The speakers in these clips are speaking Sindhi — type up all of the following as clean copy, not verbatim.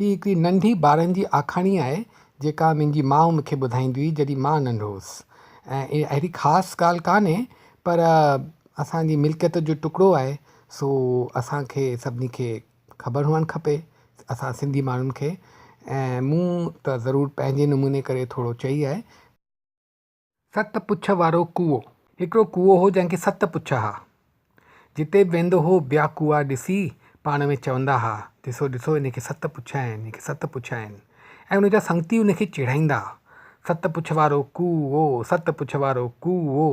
هي هڪڙي ننڍي ٻارن جي آکاڻي آهي جيڪا منهنجي ماء مون کي ٻڌائيندي هئي جڏهن مان ننڍو هوس ۽ اهڙي خاص ڳالهه ڪانهي پر اسان جي ملڪيت جو ٽڪڙو آهي سو اسان کي سڀني کي خبر هئڻ کپي اسان سنڌي ماڻهن کي ۽ مون ته ضرور پنهنجي نموني ڪري ٿورو چئي آهي. ست پڇ وارو ڪوئو. هڪڙو ڪوئو هو جنهن کي ست پڇ ها. جتي به ويندو هو ٻيا ڪوئا ڏسي پاڻ ۾ چوندا ها، ڏسو ڏسو ان کي ست پڇ آهن، ان کي ست پڇ آهن. ۽ ان جا سنگتي ان کي چيڙائيندا ها، ست پڇ وارو ڪوئو، ست پڇ وارو ڪوئو.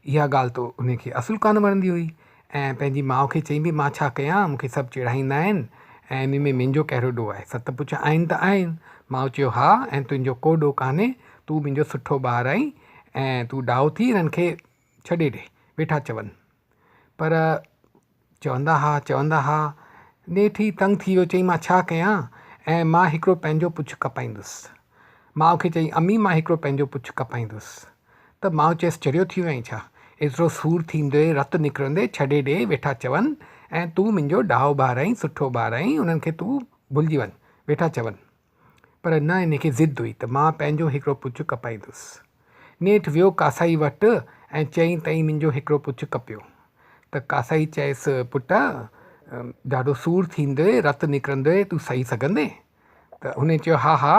اها ڳالهه ته ان کي اصل ڪانه وڻندي هئي ۽ پنهنجي ماء کي چيائين به مان ڇا ڪيان، مون کي سڀ چيڙائيندا آهن ۽ ان ۾ منهنجو ڪهڙو ڏوهه آهي، ست پڇ آهن ته آهن. ماء چيو ها ۽ تنهنجو ڪو ڏوهه ڪانهي، تون منهنجو سٺو ٻار آهين ۽ تون ڏاهو ٿي انهن کي ڇڏي ڏي، ويٺا چون. پر چوندا ها، چوندا ها، نيٺ هي تنگ ٿي ويو، چيائين مان ڇا ڪيان ۽ مان هڪڙو پنهنجو پڇ ڪپائيندس. ماء کي چيائين امي مان هڪڙو پنهنجو پڇ ڪپائيندس. ته ماء چيس چريو ٿي ويو آهين ڇا؟ ايترو سور ٿيندي، رت نڪرندي، ڇڏي ڏي، ويٺا چون ۽ تون منهنجو ڏاهو ٻار آهين، سٺو ٻار آهين، انهن کي تون ڀلجي وڃ، ويٺا چون. پر نه هن کي ضد هئي ته مان پنهنجو هڪڙو پڇ ڪپائيندس. نيٺ ويو ڪاسائي وٽ ۽ چيائين ته منهنجو هڪڙو پڇ ڪپيو. ته ڪاسائي چيس پٽ ڏاڍو سور ٿيندء، رت نڪرندء، تون سهي سگهندين؟ ته هن چيو ها ها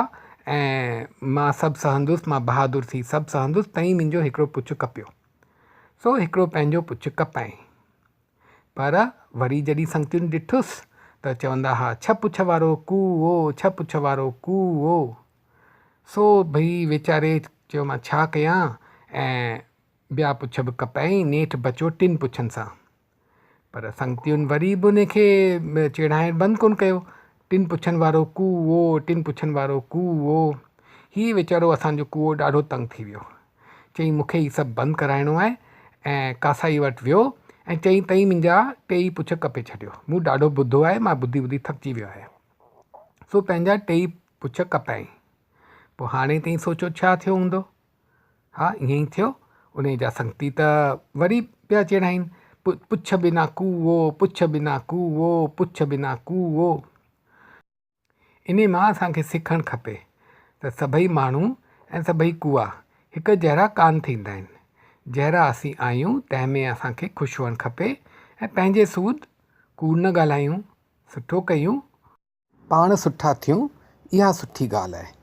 ۽ مان سڀ سهندس، مان بهادر ٿي سڀ سهندس، تئين منهنجو هڪڙو پڇ ڪپيو. سو هڪڙو پنهنجو پڇ ڪپائين. پر وري جڏهن سنگتين ڏٺس ته چوندا ها، ڇهه پڇ وارو ڪوئو، ڇهه پڇ وارو ڪوئو. سو ڀئي ويچاري چيو مان ڇا ڪيان ۽ ٻيا پڇ به ڪپائين، نيٺ بچيو ٽن پڇن سان. پر سنگتين وري به ان کي چيڙائڻ بند ڪونه ڪيو، ٽن پڇن وارو ڪوئو، ٽن پڇن وارو ڪوئو. هي ويچارو اسان جو ڪوئو ڏاڍو تنگ ٿي ويو. چيائين مون کي هي سڀ بند ڪرائڻو آهي ۽ ڪاسائي وٽ ويو ۽ چيائين تئين منهنجا ٽيئي پڇ ڪپي ڇڏيو. مون ڏاڍو ٻڌو آهي، مان ٻڌي ٻڌي ٿڪجي ويو آهيان. سو پنهنجا ٽيئي پڇ ڪپيائين. پوء هاڻي تئين سوچيو ڇا ٿيو هوندو؟ ها ائين ئي ٿيو. انهيء جا سنگتي ته وري پيا چيڙائين، پڇ بنا ڪوئو، پڇ بنا ڪوئو، پڇ بنا ڪوئو. انهيء مان اسان کي سکڻ کپي ته سڀئي ماڻهو ۽ سڀئي ڪوئا هڪ جهڙا ڪانه ٿيندا آهن. جهڙا اسين آهيون تنهن ۾ اسان کي خوش هئڻ کپي ۽ پنهنجي سود ڪوڙ نه ڳالهايون، سٺو ڪيون. پاڻ سٺا ٿيون اها سٺي ڳالهه آهي.